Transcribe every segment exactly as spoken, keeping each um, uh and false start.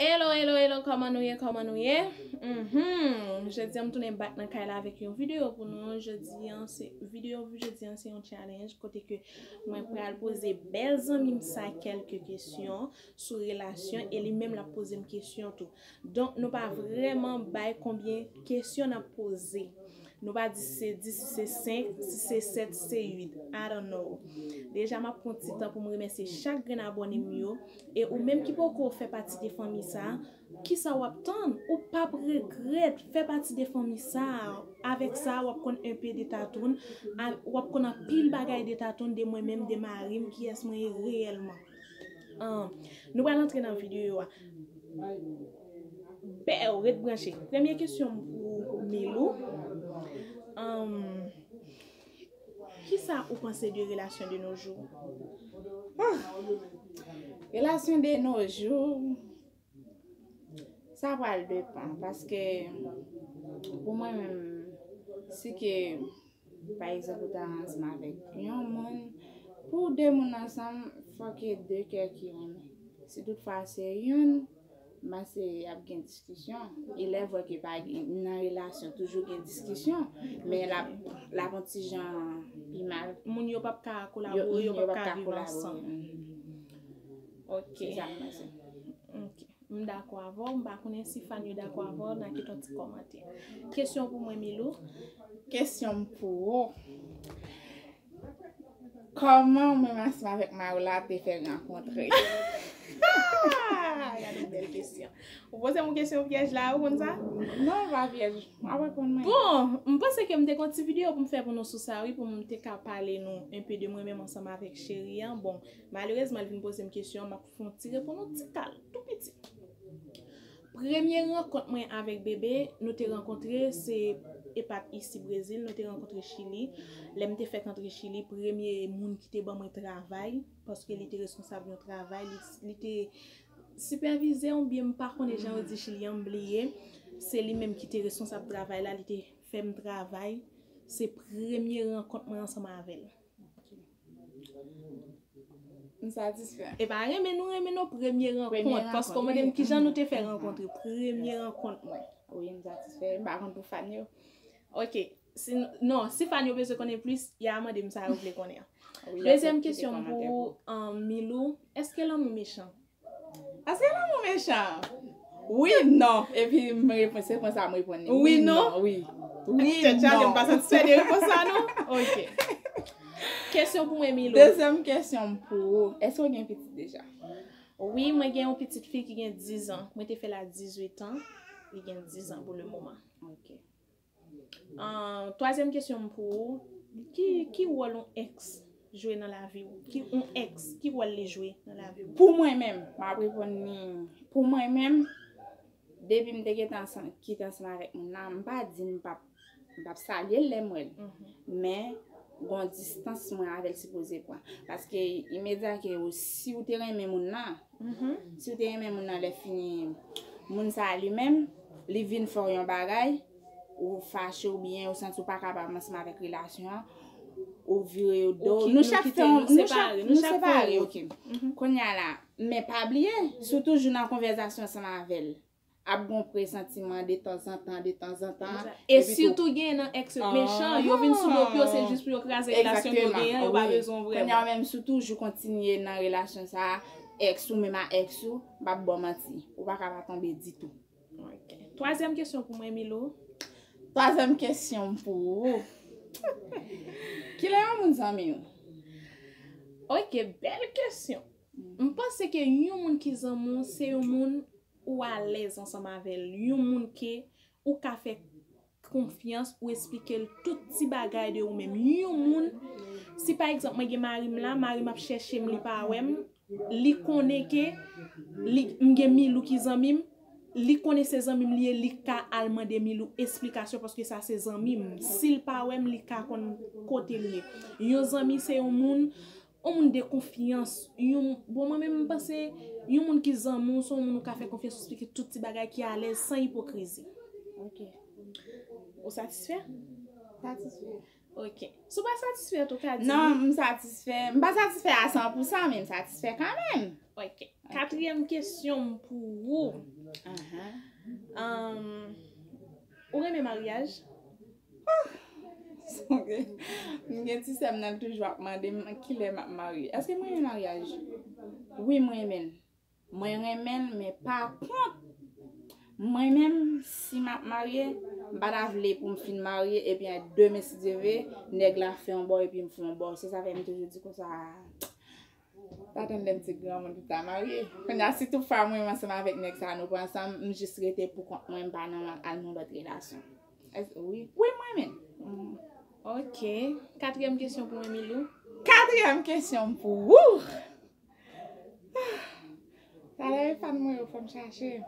Hello, hello, hello, kòman nou ye, kòman nou ye? Mhm. Jodi an m tounen back nan kay la avèk yon videyo pou nou. Jodi an se, videyo jodi an se yon challenge kote ke mwen pral poze bèl zanmi m sa kèlke kesyon sou relasyon e li menm l ap poze m kesyon tou. Donk nou pa vrèman bay konbyen kesyon n ap poze. Nou pa di si se dis, si se senk, si se sèt, si se uit. I don't know. Deja m ap pran ti tan pou m remèsye chak grenn abòne m yo. E ou menm ki poko fè pati de fanmi sa, kisa w ap tann? Ou p ap regrèt fè pati de fanmi sa. Avèk sa, w ap konn enpe de tatoun, a- w ap konn anpil bagay de tatoun de mwen menm, de mari m, kiyès mwen ye reyèlman. Ahn, nou pral antre nan videyo a. Bèw, ret branche. Premye kesyon m pou Milou. Ahn, kisa ou panse de relasyon de nos jours? Relasyon de nos jours, sa pral depan, paske pou mwen menm, si ke, pa egzanp, ou ta ansanm avèk yon moun, pou de moun ansanm, fòk e de kè ki renmen. Si toutfwa se youn, m panse ap gen diskisyon. Il est vrai ke pa gen, nan relasyon, toujou gen diskisyon, men l ap, l ap yon ti jan pi mal. Moun yo p ap ka kolabore, yo p ap ka viv ansanm. Ok. Se sa m panse. Ok. M dakò avè w, m pa konnen si fan yo dakò avè w, n a kite yon ti kòmantè. Kesyon pou mwen, Milou. Kesyon m pou ou. Kòman ou menm ansanm avèk mari w la te fè rankontre? Gade yon bèl kesyon. Ou poze m yon kesyon pyèj la, ou konn sa? Non, pa pyèj. W ap reponn mwen. Bon, m panse ke m te gen yon ti videyo pou m fè pou nou sou sa, wi, pou m te ka pale nou enpe de mwen menm ansanm avèk cheri an. Bon, malerezman, l vin poze m kesyon, m ap fè yon ti reponn, yon ti kal, tou piti. Premye rankont mwen avèk Bebe, nou te rankontre, se e pa t isi Brezil, nou te rankontre Chili. Lè m te fèk antre Chili, premye moun ki te ban mwen travay, paske li te reskonsab yon travay, li, li te sipèvize oubyen m pa konnen jan yo di Chili an, m bliye. Se li menm ki te reskonsab travay la, li te fè m travay. Se premye rankont mwen ansanm avè l. M satisfè. E pa renmen nou renmen non, premye rankont. Paske w mande m kijan nou te fè rankontre. Premye rankont mwen. Wi, m satisfè. M pa konn pou fan yo. Ok. Si, non, si fan yo bezwen konnen plis, y a mande m sa yo vle konnen an. Dezyèm kesyon m pou ou, Milou, èske lanmou mechan? Èske lanmou mechan? Wi, non. Epi m reponn, se konsa m reponn li. Wi, non. Wi. Wi, non. Tèt chaje, m pa satisfè de repons sa non. Ok. Kesyon pou mwen, Milou. Dezyèm kesyon m pou ou. Èske w gen pitit deja? Wi, mwen gen yon pitit fi ki gen diz an. Mwen te fè l a dizuit an. Li gen diz an pou le moman. Ok. Ahn, twazyèm kesyon m pou ou, ki, ki wòl yon èks jwe nan lavi w? Ki yon èks, ki wòl li jwe nan lavi w? Pou mwen menm, m ap reponn li, pou mwen menm, depi m te gentan ansanm, kite ansanm avèk moun nan, m pa di m p ap, m p ap salye l lè m wè l. Men, gon distans mwen avè l sipoze pran. Paske imedya ke ou, si ou te renmen moun nan, si ou te renmen moun nan, lè fini, moun sa a li menm, li vin fè w yon bagay, ou fache oubyen ou santi ou pa kapab ansanm avèk relasyon an, ou vire yo do. Nou chak fè yon, nou chak, nou separe, ok. Kounye a la, men pa bliye, si w toujou nan konvèsasyon ansanm avè l, ap gon presantiman detanzantan, detanzantan. E sitou genyen nan èks yo k mechan, yo vin sou do pye w, se jis pou yo kraze relasyon ke w genyen, yo pa bezwen w vrèman. Kounye a menm, si w toujou kontinye nan relasyon sa a, èks ou menm a èks ou, m p ap ba w manti, ou pa ka pa tonbe ditou. Twazyèm kesyon pou mwen, Milou. Twazyèm kesyon m pou ou. Kilè yon moun zanmi w? Ok, bèl kesyon. M panse ke yon moun ki zanmi w, se yon moun ou alèz ansanm avè l. Yon moun ke ou ka fè konfyans, ou esplike l tout ti bagay de ou menm. Yon moun, si pa egzanp, mwen gen mari m la, mari m ap chèche m, li pa wè m, li konnen ke li, m gen Milou ki zanmi m, li konnen se zanmi m li ye, li ka al mande Milou esplikasyon paske sa se zanmi m. Si l pa wè m, li ka konn kote m ye. Yon zanmi se yon moun, yon moun de konfyans. Yon, bon, mwen menm, m panse, yon moun ki zanmi w, se yon moun ou ka fè konfyans, ou esplike tout ti bagay ki alèz, san ipokrizi. Ok. Ou satisfè? Satisfè. Ok. Si w pa satisfè, tou ka di non, m satisfè. M pa satisfè a san pou san, men m satisfè kanmenm. Ok. Katriyèm kesyon m pou ou. Ahan. Ahn, ou renmen maryaj? Sonje, m gen ti sè m nan, l toujou ap mande m kilè m ap marye. Èske mwen renmen maryaj? Wi, mwen renmen l. Mwen renmen l, men pa kont, mwen menm, si m ap marye, m pa ta vle pou m fin marye, epi demen, si Dye vle, nèg la fè yon bò, epi m fè yon bò. Se sa fè m toujou di konsa, pa tann lè m ti granmoun pou m ta marye. Kounye a, si toutfwa mwen menm ansanm avèk nèg sa a, nou pa ansanm, m jis rete pou kont mwen, m pa nan al nan lòt relasyon. Èske, wi, wi, mwen menm. Ok. Katriyèm kesyon pou mwen, Milou. Katriyèm kesyon pou ou. Talè e fan mwen yo, fò m chache.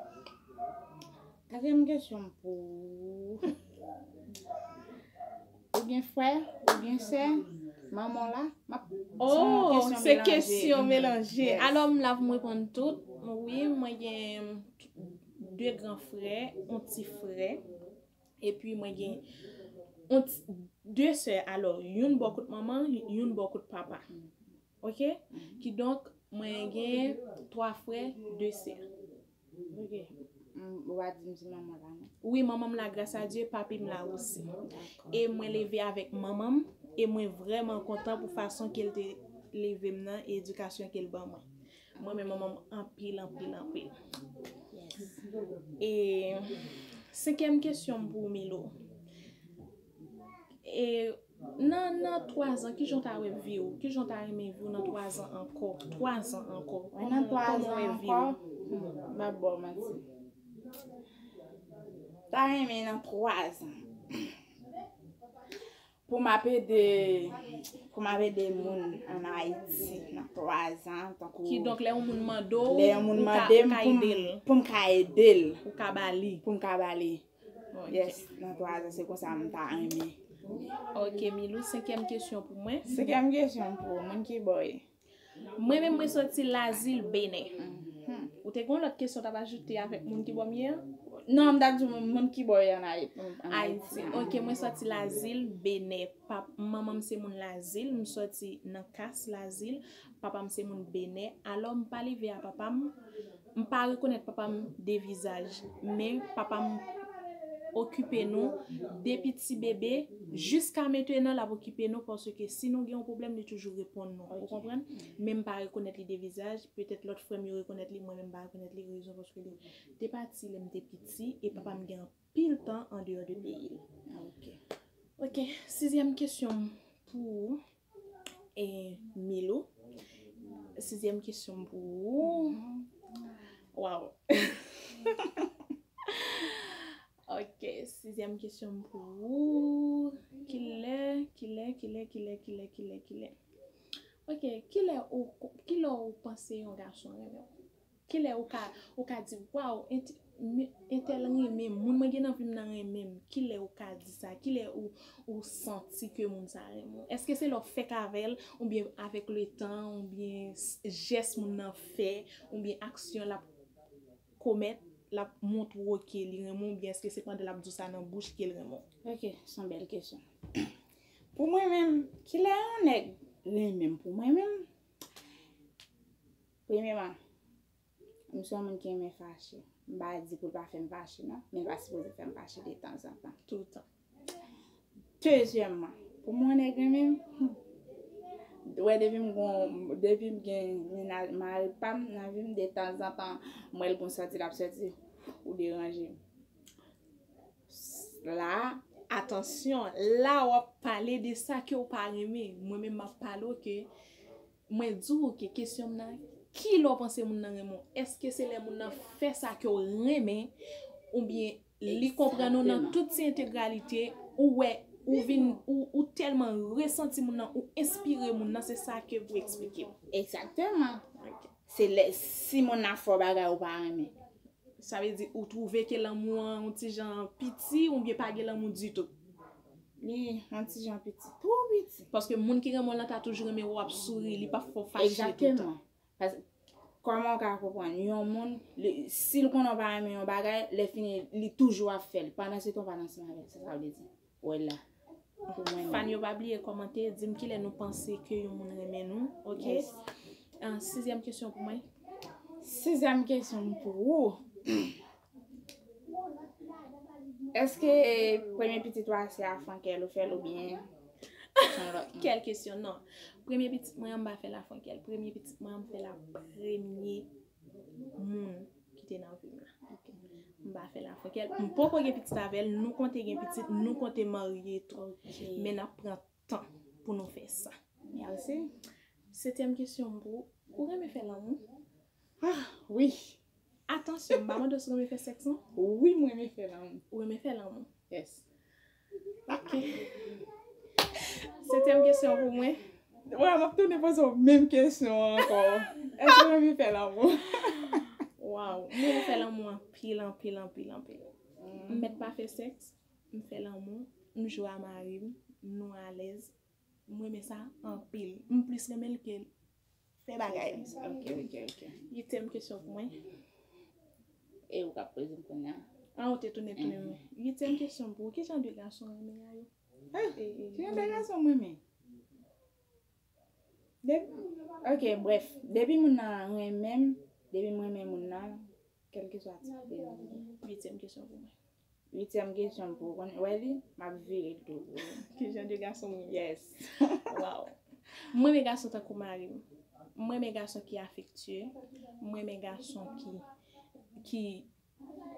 Katriyèm kesyon m pou ou. Ou gen frè, ou gen sè, manman w la? M ap, se yon Oh, kesyon se melanje. Kesyon melanje. Yes. Alò, m la pou m reponn tout. Wi, mwen gen de gran frè, yon ti frè. Epi mwen gen yon ti, de sè. Alò, youn bò kot manman, youn bò kot papa. Ok? Kidonk, mwen gen twa frè, de sè. Ok. Mm, ou pa di m si manman w la non. Wi, manman m la, gras a Dye, papi m la osi. Dakò. E mwen leve avèk manman m, e mwen vrèman kontan pou fason ke l te leve m nan, e edikasyon ke l ban mwen. Mwen renmen manman m anpil, anpil, anpil. Yes. E senkyèm kesyon m pou ou, Milou. E nan, nan twa zan, kijan w ta wè vi w? Kijan w ta renmen vi w nan twa zan ankò? Twa zan ankò. Nan twa zan ankò, hmm, m ap ba w manti. Ta renmen nan twa zan. Pou m ap ede, pou m ap ede moun ann Ayiti nan twa zan, tankou Kidonk, lè yon moun mande w, lè yon moun ou ka, mande m ou ka pou m, ede l. Pou m ka ede l. Ou ka ba li. Pou m ka ba li. Ok. Yes, nan twa zan, se konsa m ta renmen. Ok, Milou, senkyèm kesyon pou mwen. Senkyèm kesyon pou ou, moun ki bò w ye? Mwen menm, mwen soti Lazil, Benè. Mhm. Ou te gen yon lòt kesyon w t ap ajoute avèk moun ki bò m ye an? Non, m t ap di w moun ki bò w ye an Ay-, an Ayiti. Ayiti. Ok, mwen soti Lazil, Benè. Pap-, manman m se moun Lazil, m soti nan Kas, Lazil. Papa m se moun Benè. Alò, m pa leve a papa m. M pa rekonèt papa m de vizaj, men papa m okipe nou depi ti bebe jiska mentenan, l ap okipe nou, paske si nou gen yon pwoblèm, li toujou reponn nou. Ou konprann? Men m pa rekonèt li de vizaj, petèt lòt frè m yo rekonèt li, mwen menm m pa rekonèt li, rezon paske li te pati lè m te piti, e papa m gen anpil tan andeyò de peyi l. Ok. Ok, sizyèm kesyon m pou ou. E Milou, sizyèm kesyon m pou ou. Waw. Ok, sizyèm kesyon m pou ou. Kilè, kilè, kilè, kilè, kilè, kilè, kilè? Ok, kilè ou, kilè ou panse yon gason renmen w? Kilè ou ka, ou ka di, waw, ent-, entèl renmen m, moun mwen gen nan vi m nan renmen m? Kilè ou ka di sa? Kilè ou, ou santi ke moun sa renmen w? Èske se lè w fèk avè l, oubyen avèk letan, oubyen s-, jès moun nan fè, oubyen aksyon l ap komèt, l ap montre w ke li renmen w, oubyen èske se pandan l ap di w sa nan bouch ke l renmen w? Ok, se yon bèl kesyon. Pou mwen menm, kilè yon nèg renmen m pou mwen menm? Premyèman, m se yon moun ki renmen fache. M pa di pou l pa fè m fache, non, men l pa sipoze fè m fache detanzantan. Toutan. Dezyèmman, pou mwen nèg renmen m, hmm, ou wè depi m gon, depi m gen mennaj, mari pa m nan vi m, detanzantan, m wè l gon sòti l ap sòti, ou deranje m. La, atansyon, la w ap pale de sa ke w pa renmen. Mwen menm m ap pale w ke, mwen di w ke kesyon m nan, kilè w panse moun nan renmen w? Èske se lè moun nan fè sa ke w renmen, oubyen li konprann ou nan tout ti entegralite, ou wè, ou vin, ou, ou tèlman resanti moun nan, ou enspire moun nan, se sa ke pou eksplike m. Egzakteman. Ok. Se lè, si moun nan fè w bagay ou pa renmen. Sa vle di ou twouve ke lanmou an yon ti jan piti oubyen pa gen lanmou ditou? Li yon ti jan piti, twò piti. Paske moun ki renmen w lan ta toujou renmen w ap souri, li p ap fè w fache toutan. Egzakteman. Paske, kòman w ka konprann? Yon moun, li, si l konnen w pa renmen yon bagay, lè fini, li toujou ap fè l. Pandansetan w pa t ansanm avè l, sa sa vle di? Ou wè l la. Pou mwen menm. Fan yo, pa bliye kòmante, di m kilè nou panse ke yon moun renmen nou, ok? Yes. Ah, sizyèm kesyon pou mwen. Sizyèm kesyon m pou ou. Èske premye pitit ou a se a Frankèl ou fè l oubyen se yon lòt moun? Kèl kesyon, non. Premye pitit mwen an, m pa fè l a Frankèl. Premye pitit mwen an, m fè l a premye moun ki te nan vi m nan. M pa fè l a Frankèl. M poko gen pitit avè l. Nou konte gen pitit, nou konte marye tou. Men n ap pran tan pou nou fè sa. Mèsi. Setyèm kesyon m pou ou. Ou renmen fè lanmou? Ah, wi. Atansyon, m pa mande w si w renmen fè sèks, non? Wi, mwen renmen fè lanmou. Ou renmen fè lanmou? Yes. Ok. Setyèm kesyon pou mwen. Wè, m ap tounen poze w menm kesyon an ankò. Èske w renmen fè lanmou? Waw, mwen renmen fè lanmou anpil, anpil, anpil, anpil. M mèt pa fè sèks, m fè lanmou, m jwe a mari m, nou alèz. M renmen sa anpil. M plis renmen l ke fè bagay. Ok, ok, ok. Uityèm kesyon pou mwen. E ou k ap poze m kounye a? An, ou te tounen tounen mwen. Uityèm kesyon pou ou. Ki jan de gason w renmen a yo? Ah, E, e, ki jan de gason mwen renmen? De, ok, bref. Depi moun nan renmen m, depi m renmen moun nan, kèlkeswa tip de moun. Uityèm kesyon pou mwen. Uityèm kesyon pou ou. Konn, wè li, m ap vire l tou pou ou. Ki jan de gason mwen? Yes. Waw. Mwen renmen gason tankou mari m. Mwen renmen gason ki afektye. Mwen renmen gason ki, ki,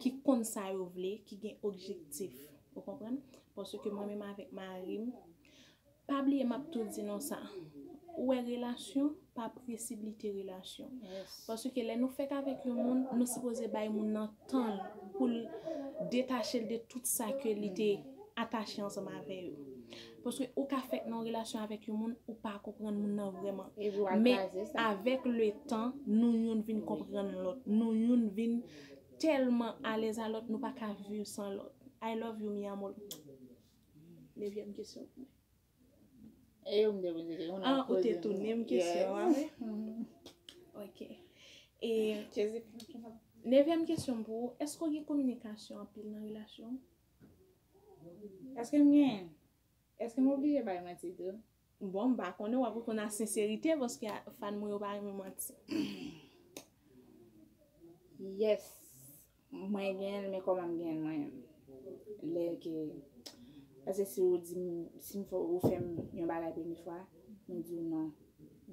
ki konn sa yo vle, ki gen objektif. Ou konprann? Paske mwen menm avèk mari m, pa bliye m ap tou di nou sa. Ou wè relasyon, pa presiblite relasyon. Yes. Paske lè nou fèk avèk yon moun, nou sipoze bay moun nan tan l pou l detache l de tout sa ke li te atache ansanm avè yo. Paske ou ka fèk nan yon relasyon avèk yon moun, ou pa konprann moun nan vrèman. Epi w al Men kraze sa. Avèk le tan, nou youn vin konprann lòt. Nou youn vin tèlman alèz a lòt, nou pa ka viv san lòt. I love you, mi amor. Nevyèm kesyon pou mwen. E ou m te poze ke ou nan Ah, ou te poze m. Tounen m kesyon an, Yes. wi. Ok. E Jezi. nevyèm kesyon pou ou, èske w gen kominikasyon anpil nan relasyon w? Èske m gen? Èske m oblije bay manti tou? Bon, m pa konnen, w ap reponn a senserite, paske a- fan mwen yo pa renmen manti. Yes. Mwen gen l, men kòman m gen l mwen menm? Lè ke, paske si ou di m, si m fè, ou fè m yon bagay premye fwa, mwen di w non.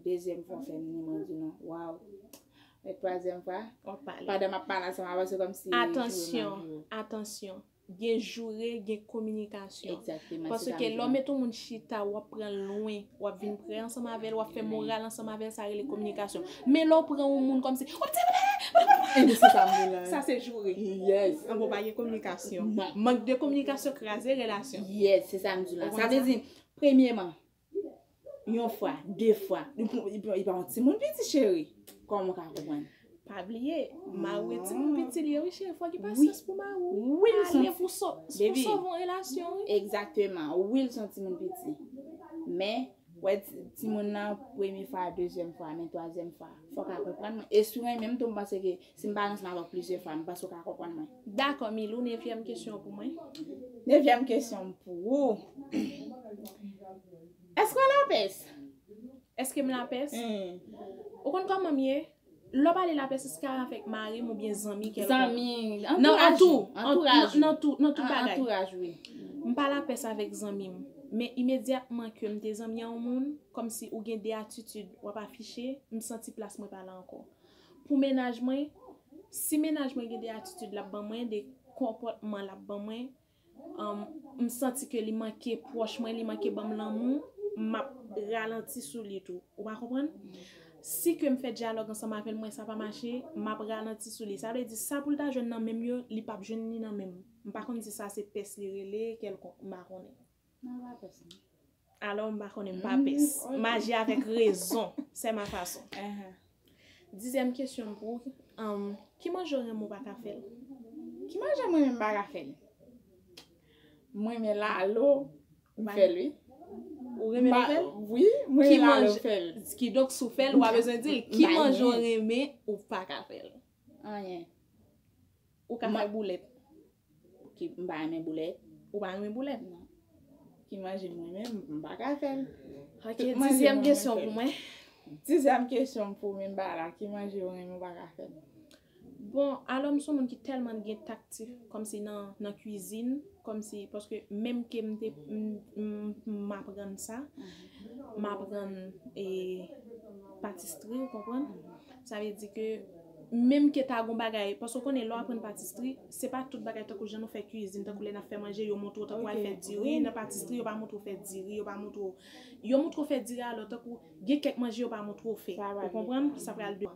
Dezyèm fwa w fè m li, mwen di w non. Waw. Men twazyèm fwa, W ap pale. Pandan m ap pale ansanm avè w, se kòmsi Atansyon, atansyon. Gen joure, gen kominikasyon. Egzakteman. Paske lè w met yon moun chita, w ap pran l lwen, w ap vin pre ansanm avè l, w ap fè moral ansanm avè l, sa rele kominikasyon. Men lè w pran yon moun kòmsi, w ap di, E se sa m di la. Sa se joure. Yes. An bon, pa gen kominikasyon. Non. Mank de kominikasyon kraze relasyon. Yes, se sa m di la. Ou Sa konn vle sa? Di, premyeman, yon fwa, de fwa, li pa yon timoun piti, cheri. Kòman w ka konprann? Pa bliye, mari w e timoun piti li ye, wi, cheri, fò gen Wi. Pasyans pou mari w. Wi, l son Ale pou so- pou Baby. Sove yon relasyon, wi. Egzakteman. Wi, l son timoun piti. Men, wè, ti- timoun nan, premye fwa, dezyèm fwa, men twazyèm fwa, fò w ka konprann mwen. E si w renmen m tou, m panse ke si m pale ansanm avè w plizyè fwa, m panse w ka konprann mwen. Dakò, Milou, nevyèm kesyon pou mwen. Nevyèm kesyon m pou ou. Èske w lapès? Èske m lapès? Hmm. Ou konn kòman m ye? Lè w pale lapès, èske avèk mari m oubyen zanmi kèlkonk? Zanmi, Nan antouraj. Tou, Antouraj. Nan tou, nan tout An- bagay. Antouraj, wi. M pa lapès avèk zanmi m. Men imedyatman ke m te zanmi a yon moun, kòmsi ou gen de atitid w ap afiche, m santi plas mwen pa la ankò. Pou mennaj mwen, si mennaj mwen gen de atitid l ap ban mwen, de konpòtman l ap ban mwen, um, m santi ke li manke pwòch mwen, li manke ban m lanmou, m ap ralanti sou li tou. Ou pa konprann? Si ke m fè dyalòg ansanm avè l, m wè sa pa mache, m ap ralanti sou li. Sa vle di, sa pou l ta jwenn nan men m yo, li p ap jwenn li nan men m. M pa konn si sa se pès li rele, kèlkonk, m pa konnen. Non, pa pès, non. Alò, m pa konnen, m pa Mm, pès. ok. M aji avèk rezon. C'est ma façon. Ahan. Dizyèm kesyon m pou ou, um, ki manje w renmen ou pa ka fè l? Ki manje mwen menm m pa ka fè l? Mwen renmen lalo, m fè l, wi. Ou renmen l fè l? Wi, mwen renmen lalo, m fè l. Kidonk, si w fè l, ou pa bezwen di l. Ki manje w renmen ou pa ka fè l? Anyen. Ou ka fè boulèt. Ki, m pa renmen boulèt. Ou pa renmen boulèt? Non. Ki manje m renmen, m pa ka fè l. Ok, dizyèm kesyon pou mwen. Dizyèm kesyon pou mwen, ba la, ki manje ou renmen, ou pa ka fè l. Bon, alò m se yon moun ki tèlman gen taktif kòmsi nan nan kwizin, kòmsi paske menm ke m te m aprann sa, m aprann e patistri, ou konprann? Sa vle di ke menm ke ta gon bagay, paske w konnen lè w aprann patistri, se pa tout bagay tankou jan nou fè kwizin, tankou lè n ap fè manje, yo montre w tankou al fè diri, nan patistri, yo pa montre w fè diri, yo pa montre w, yo montre w fè diri alò tankou gen kèk manje yo pa montre w fè. Ou konprann? Sa pral de.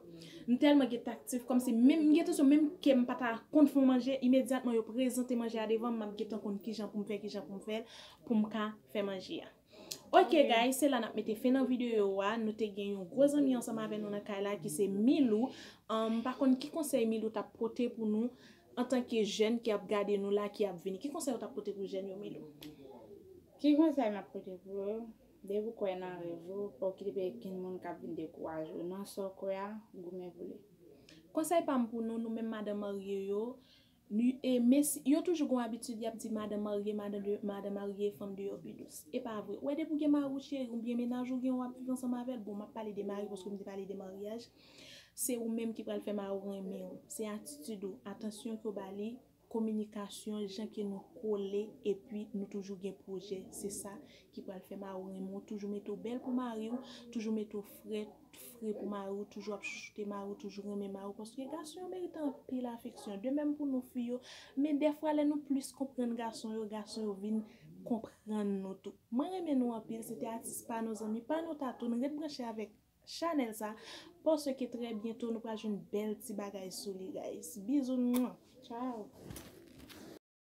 M tèlman gen taktif, kòmsi menm, m gen tansyon, menm ke m pa ta konn fè yon manje, imedyatman yo prezante manje a devan m, m ap gentan konn kijan pou m fè, kijan pou m fè l, pou m ka fè manje a. Ok, guys, se la n ap mete fen nan videyo a. Nou te gen yon gwo zanmi ansanm avè nou nan kay la ki se Milou. M pa konn ki konsèy Milou t ap pote pou nou antanke jèn ki ap gade nou la, ki ap vini. Ki konsèy ou t ap pote pou jèn yo, Milou? Ki konsèy m ap pote pou yo? Depi w kwè nan rèv ou, pa w kite okenn moun k ap vin dekouraje w. Nan sa w kwè a, goumen pou li. Konsèy pa m pou nou, nou menm madanm marye yo, nou, e, men si, yo toujou gon abitid, y ap di madanm marye, madanm de, madanm marye, fanm deyò pi dous. E pa vre. Ou wè depi w gen mari w cheri, oubyen mennaj ou gen, w ap viv ansanm avè l. Bon, m ap pale de mari paske m te pale de maryaj. Se ou menm ki pral fè mari w renmen w. Se atitid ou, atansyon ke w ba li, kominikasyon, jan ke nou kole, epi nou toujou gen pwojè. Se sa ki pral fè mari w renmen w. Toujou mete w bèl pou mari w, toujou mete w frè, fre pou mari w, toujou ap chouchoute mari w, toujou renmen mari w. Paske gason yo merite anpil afeksyon. De menm pou nou fi yo. Men dèfwa, lè nou plis konprann gason yo, gason yo vin konprann nou tou. Mwen renmen nou anpil. Se te atis pa nou, zanmi pa nou, Tatou. Nou ret branche avèk chanèl sa, paske trè byento nou pral jwenn bèl ti bagay sou li, guys. Bizou, mwa. Ciao.